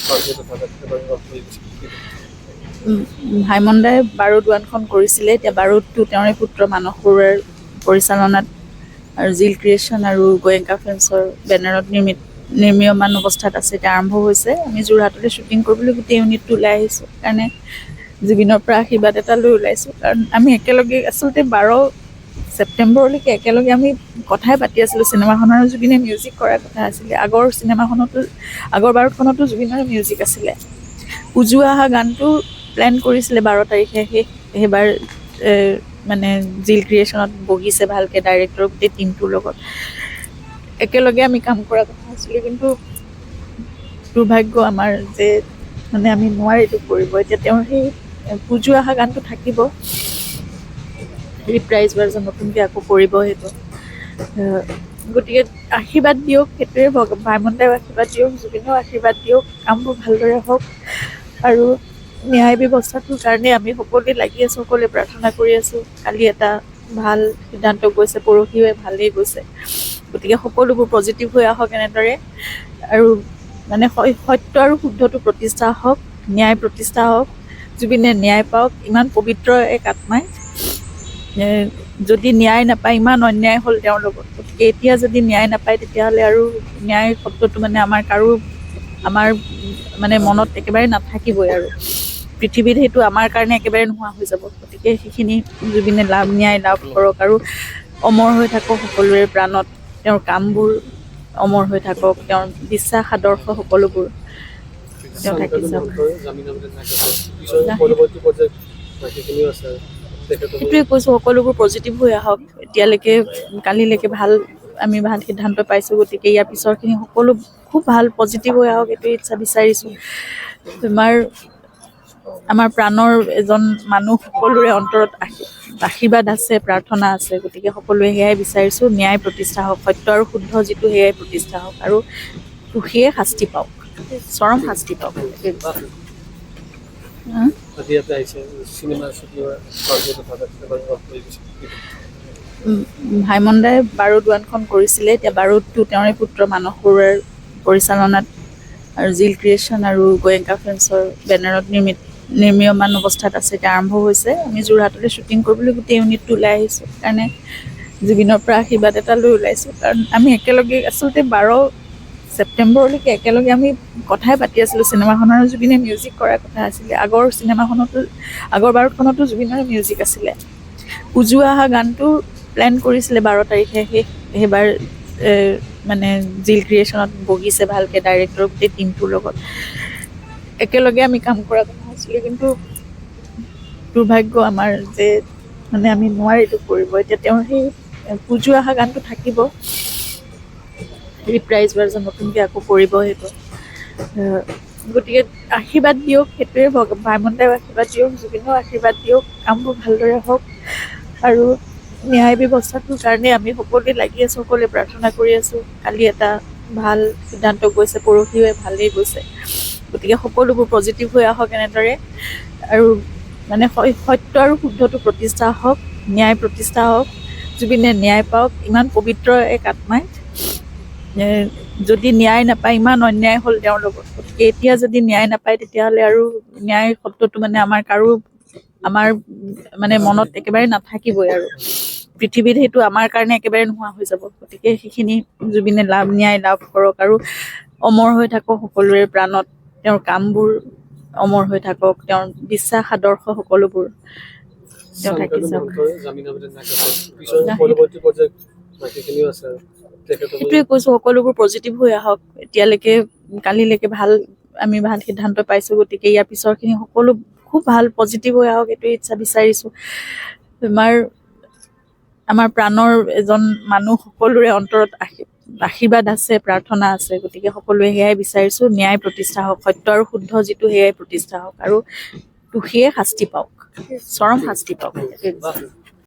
স্বৰ্গীয় তথাগত কৰি গৈছে। ভাইমনদাই বাৰুদ ওৱানখন কৰিছিলে। এতিয়া বাৰুদটো তেওঁৰে পুত্ৰ মানস বৰুৱাৰ পৰিচালনাত আৰু জিল ক্ৰিয়েশ্যন আৰু গোৱেংকা ফিল্মছৰ বেনাৰত নিৰ্মীয়মান অৱস্থাত আছে। এতিয়া আৰম্ভ হৈছে। আমি যোৰহাটলৈ শ্বুটিং কৰিবলৈ গোটেই ইউনিটটো ওলাই আহিছোঁ, কাৰণে জুবিনৰ পৰা আশীৰ্বাদ এটা লৈ ওলাইছোঁ। কাৰণ আমি একেলগে আচলতে 12 ছেপ্টেম্বৰলৈকে একেলগে আমি কথাই পাতি আছিলোঁ চিনেমাখনৰ। জুবিনে মিউজিক কৰাৰ কথা আছিলে। আগৰ চিনেমাখনতো, আগৰ বাৰুদখনতো জুবিনৰ মিউজিক আছিলে। উজু অহা গানটো প্লেন কৰিছিলে 12 তাৰিখে। সেইবাৰ মানে জিল ক্ৰিয়েশ্যনত বহিছে ভালকৈ ডাইৰেক্টৰ গোটেই টীমটোৰ লগত। একেলগে আমি কাম কৰাৰ কথা আছিলে, কিন্তু দুৰ্ভাগ্য আমাৰ যে মানে আমি নোৱাৰিলোঁ কৰিব। এতিয়া তেওঁৰ সেই পুজো অহা গানটো থাকিব, ৰিপ্ৰাইজ ভাৰ্জন নতুনকৈ আকৌ কৰিব সেইটো। গতিকে আশীৰ্বাদ দিয়ক, সেইটোৱে। ভাইমনদাও আশীৰ্বাদ দিয়ক, জুবিনেও আশীৰ্বাদ দিয়ক, কামবোৰ ভালদৰে হওক। আৰু ন্যায় ব্যৱস্থাটোৰ কাৰণে আমি সকলোৱে লাগি আছোঁ, সকলোৱে প্ৰাৰ্থনা কৰি আছোঁ। কালি এটা ভাল সিদ্ধান্ত গৈছে, পৰহিও ভালেই গৈছে। গতিকে সকলোবোৰ পজিটিভ হৈ আহক এনেদৰে আৰু মানে সত্য আৰু শুদ্ধটো প্ৰতিষ্ঠা হওক, ন্যায় প্ৰতিষ্ঠা হওক, জুবিনে ন্যায় পাওক। ইমান পবিত্ৰ এক আত্মাই যদি ন্যায় নাপায়, ইমান অন্যায় হ'ল তেওঁৰ লগত, গতিকে এতিয়া যদি ন্যায় নাপায়, তেতিয়াহ'লে আৰু ন্যায় শব্দটো মানে আমাৰ কাৰো আমাৰ মানে মনত একেবাৰে নাথাকিবই আৰু পৃথিৱীত সেইটো আমাৰ কাৰণে একেবাৰে নোহোৱা হৈ যাব। গতিকে সেইখিনি জুবিনে ন্যায় লাভ কৰক আৰু অমৰ হৈ থাকক সকলোৰে প্ৰাণত। তেওঁৰ কামবোৰ অমৰ হৈ থাকক, তেওঁৰ বিশ্বাস, আদৰ্শ সকলোবোৰ তেওঁ থাকি শ্যামকানু যাওক। মহন্তৰ জামিন আবেদন নাকচ। পিছৰ পৰৱৰ্তী পৰ্যায়ত বাকীখিনিও আছে তেখেতক সেইটোৱে কৈছোঁ, সকলোবোৰ পজিটিভ হৈ আহক। এতিয়ালৈকে, কালিলৈকে ভাল, আমি ভাল সিদ্ধান্ত পাইছোঁ। গতিকে ইয়াৰ পিছৰখিনি সকলো খুব ভাল পজিটিভ হৈ আহক, এইটোৱে ইচ্ছা বিচাৰিছোঁ। আমাৰ প্ৰাণৰ এজন মানুহ, সকলোৰে অন্তৰত আশীৰ্বাদ আছে, প্ৰাৰ্থনা আছে। গতিকে সকলোৱে সেয়াই বিচাৰিছোঁ, ন্যায় প্ৰতিষ্ঠা হওক, সত্য আৰু শুদ্ধ যিটো সেয়াই প্ৰতিষ্ঠা হওক আৰু দোষীয়ে শাস্তি পাওক, চৰম শাস্তি পাওক, সেইটোৱে বিচাৰিছোঁ। হা? আজি ইয়াতে আহিছে চিনেমা শ্বুটিঙৰ স্বৰ্গীয় তথাগত কৰি গৈছে। ভাইমনদাই বাৰুদ ওৱানখন কৰিছিলে। এতিয়া বাৰুদটো তেওঁৰে পুত্ৰ মানস বৰুৱাৰ পৰিচালনাত আৰু জিল ক্ৰিয়েশ্যন আৰু গোৱেংকা ফিল্মছৰ বেনাৰত নিৰ্মীয়মান অৱস্থাত আছে। এতিয়া আৰম্ভ হৈছে। আমি যোৰহাটলৈ শ্বুটিং কৰিবলৈ গোটেই ইউনিটটো ওলাই আহিছোঁ, কাৰণে জুবিনৰ পৰা আশীৰ্বাদ এটা লৈ ওলাইছোঁ। কাৰণ আমি একেলগে আচলতে 12 ছেপ্টেম্বৰলৈকে একেলগে আমি কথাই পাতি আছিলোঁ চিনেমাখনৰ। জুবিনে মিউজিক কৰাৰ কথা আছিলে। আগৰ চিনেমাখনতো, আগৰ বাৰুদখনতো জুবিনৰ মিউজিক আছিলে। উজু অহা গানটো প্লেন কৰিছিলে 12 তাৰিখে। সেইবাৰ মানে জিল ক্ৰিয়েশ্যনত বহিছে ভালকৈ ডাইৰেক্টৰ গোটেই টীমটোৰ লগত। একেলগে আমি কাম কৰাৰ কথা আছিলে, কিন্তু দুৰ্ভাগ্য আমাৰ যে মানে আমি নোৱাৰিলোঁ কৰিব। এতিয়া তেওঁৰ সেই পুজো অহা গানটো থাকিব, ৰিপ্ৰাইজ ভাৰ্জন নতুনকৈ আকৌ কৰিব সেইটো। গতিকে আশীৰ্বাদ দিয়ক, সেইটোৱে। ভাইমনদাও আশীৰ্বাদ দিয়ক, জুবিনেও আশীৰ্বাদ দিয়ক, কামবোৰ ভালদৰে হওক। আৰু ন্যায় ব্যৱস্থাটোৰ কাৰণে আমি সকলোৱে লাগি আছোঁ, সকলোৱে প্ৰাৰ্থনা কৰি আছোঁ। কালি এটা ভাল সিদ্ধান্ত গৈছে, পৰহিও ভালেই গৈছে। গতিকে সকলোবোৰ পজিটিভ হৈ আহক এনেদৰে আৰু মানে সত্য আৰু শুদ্ধটো প্ৰতিষ্ঠা হওক, ন্যায় প্ৰতিষ্ঠা হওক, জুবিনে ন্যায় পাওক। ইমান পবিত্ৰ এক আত্মাই যদি ন্যায় নাপায়, ইমান অন্যায় হ'ল তেওঁৰ লগত, গতিকে এতিয়া যদি ন্যায় নাপায়, তেতিয়াহ'লে আৰু ন্যায় শব্দটো মানে আমাৰ কাৰো আমাৰ মানে মনত একেবাৰে নাথাকিবই আৰু পৃথিৱীত সেইটো আমাৰ কাৰণে একেবাৰে নোহোৱা হৈ যাব। গতিকে সেইখিনি জুবিনে ন্যায় লাভ কৰক আৰু অমৰ হৈ থাকক সকলোৰে প্ৰাণত। তেওঁৰ কামবোৰ অমৰ হৈ থাকক, তেওঁৰ বিশ্বাস, আদৰ্শ সকলোবোৰ তেওঁ থাকি শ্যামকানু যাওক। মহন্তৰ জামিন আবেদন নাকচ। পিছৰ পৰৱৰ্তী পৰ্যায়ত বাকীখিনিও আছে তেখেতক সেইটোৱে কৈছোঁ, সকলোবোৰ পজিটিভ হৈ আহক। এতিয়ালৈকে, কালিলৈকে ভাল, আমি ভাল সিদ্ধান্ত পাইছোঁ। গতিকে ইয়াৰ পিছৰখিনি সকলো খুব ভাল পজিটিভ হৈ আহক, এইটোৱে ইচ্ছা বিচাৰিছোঁ। আমাৰ প্ৰাণৰ এজন মানুহ, সকলোৰে অন্তৰত আশীৰ্বাদ আছে, প্ৰাৰ্থনা আছে। গতিকে সকলোৱে সেয়াই বিচাৰিছোঁ, ন্যায় প্ৰতিষ্ঠা হওক, সত্য আৰু শুদ্ধ যিটো সেয়াই প্ৰতিষ্ঠা হওক আৰু দোষীয়ে শাস্তি পাওক, চৰম শাস্তি পাওক, সেইটোৱে বিচাৰিছোঁ।